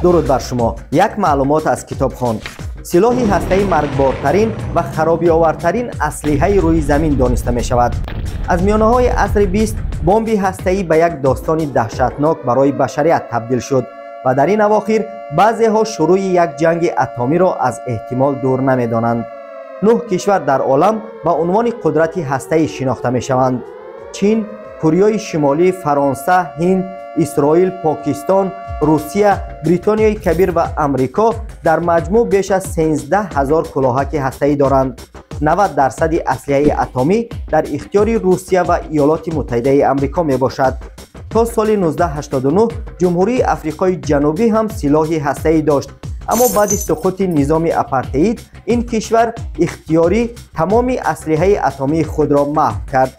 Дуруд бар шумо. Як маълумот аз китобхон. Силоҳи ҳастаӣ маргбортарин ва харобиовартарин аслиҳаи рӯи замин дониста мешавад. Аз миёнаҳои асри 20 бомби ҳастаӣ ба як достони даҳшатнок барои башарият табдил шуд ва дар ин авохир баъзеҳо шурӯи як ҷанги атомиро аз эҳтимол дур намедонанд. 9 кишвар дар олам ба унвони қудрати ҳастаӣ шинохта мешаванд: Чин, Кореяи Шимолӣ, Фаронса, Ҳинд, Исроил, Покистон, Русия, Бритониёи Кабир ва Амрико дар маҷмӯъ беш аз 13 000 кулоҳаки ҳастаӣ доранд. 90% аслиҳаи атомӣ дар ихтиёри Русия ва Иёлоти Муттаҳидаи Амрико мебошад. То соли 1989 Ҷумҳурии Африқои Ҷанубӣ ҳам силоҳи ҳастаӣ дошт, аммо баъди суқути низоми апартеид ин кишвар ихтиёрӣ тамоми аслиҳаи атомии худро маҳв кард.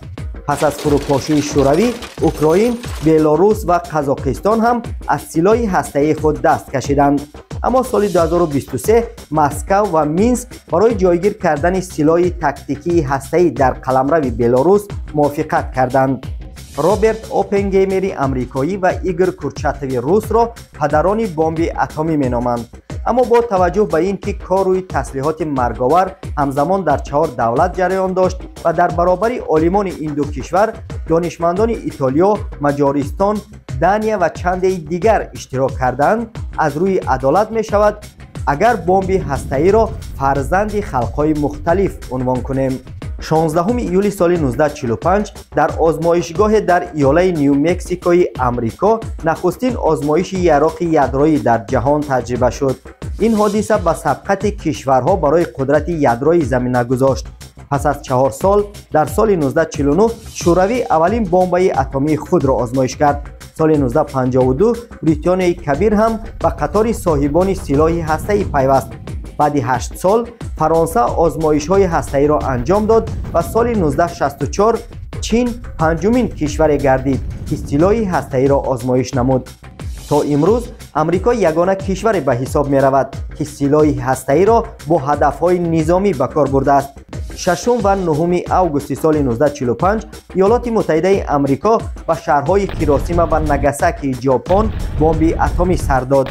Пас аз фурӯпошии Шӯравӣ, Украин, Белорус ва Қазоқистон ҳам аз силоҳи ҳастаии худ даст кашиданд. Аммо соли 2023 Москав ва Минск барои ҷойгир кардани силоҳи тактикии ҳастаӣ дар қаламрави Белорус мувофиқат карданд. Роберт Оппенгеймери амрикоӣ ва Игор Курчатови русро падарони бомби атомӣ меноманд. Аммо бо таваҷҷӯҳ ба ин ки кор рӯи таслиҳоти марговар ҳамзамон дар 4 давлат ҷараён дошт ва дар баробари олимони ин ду кишвар донишмандони Итолиё, Маҷористон, Дания ва чандеи дигар иштирок карданд, аз рӯи адолат мешавад агар бомби ҳастаиро фарзанди халқҳои мухталиф унвон кунем. 16 июли соли 1945 дар озмоишгоҳе дар иёлаи Ню-Мексикои Амрико нахустин озмоиши яроқи ядроӣ дар ҷаҳон таҷриба шуд. Ин ҳодиса ба сабқати кишварҳо барои қудрати ядроӣ замина гузошт. Пас аз 4 сол дар соли 1949 Шӯравӣ аввалин бомбаи атомии худро озмоиш кард. Соли 1952 Бритониёи Кабир ҳам ба қатори соҳибони силоҳи ҳастаӣ пайваст. Баъди 8 сол Фаронса озмоишҳои ҳастаиро анҷом дод ва соли 1964 Чин панҷумин кишваре гардид, ки силоҳи ҳастаиро озмоиш намуд. То имрӯз Амрико ягона кишваре ба ҳисоб меравад, ки силоҳи ҳастаиро бо ҳадафҳои низомӣ ба кор бурдааст. 6 ва 9 августи соли 1945 Иёлоти Муттаҳидаи Амрико ба шаҳрҳои Ҳиросима ва Нагасакии Ҷопон бомби атомӣ сар дод.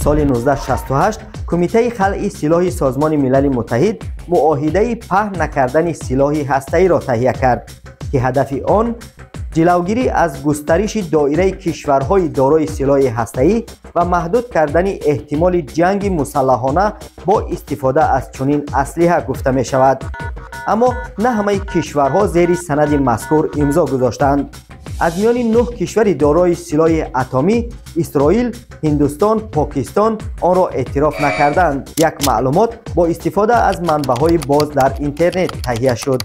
Соли 1968 Кумитаи халъи силоҳи Созмони Милали Муттаҳид муоҳидаи паҳн накардани силоҳи ҳастаиро таҳия кард, ки ҳадафи он ҷилавгирӣ аз густариши доираи кишварҳои дорои силоҳи ҳастаӣ ва маҳдуд кардани эҳтимоли ҷанги мусаллаҳона бо истифода аз чунин аслиҳа гуфта мешавад. Аммо на ҳамаи кишварҳо зери санади мазкур имзо гузоштанд. Аз миёни 9 кишвари дорои силоҳи атомӣ Исроил, Ҳиндустон, Покистон онро эътироф накарданд. Як маълумот бо истифода аз манбаъҳои боз дар интернет таҳия шуд.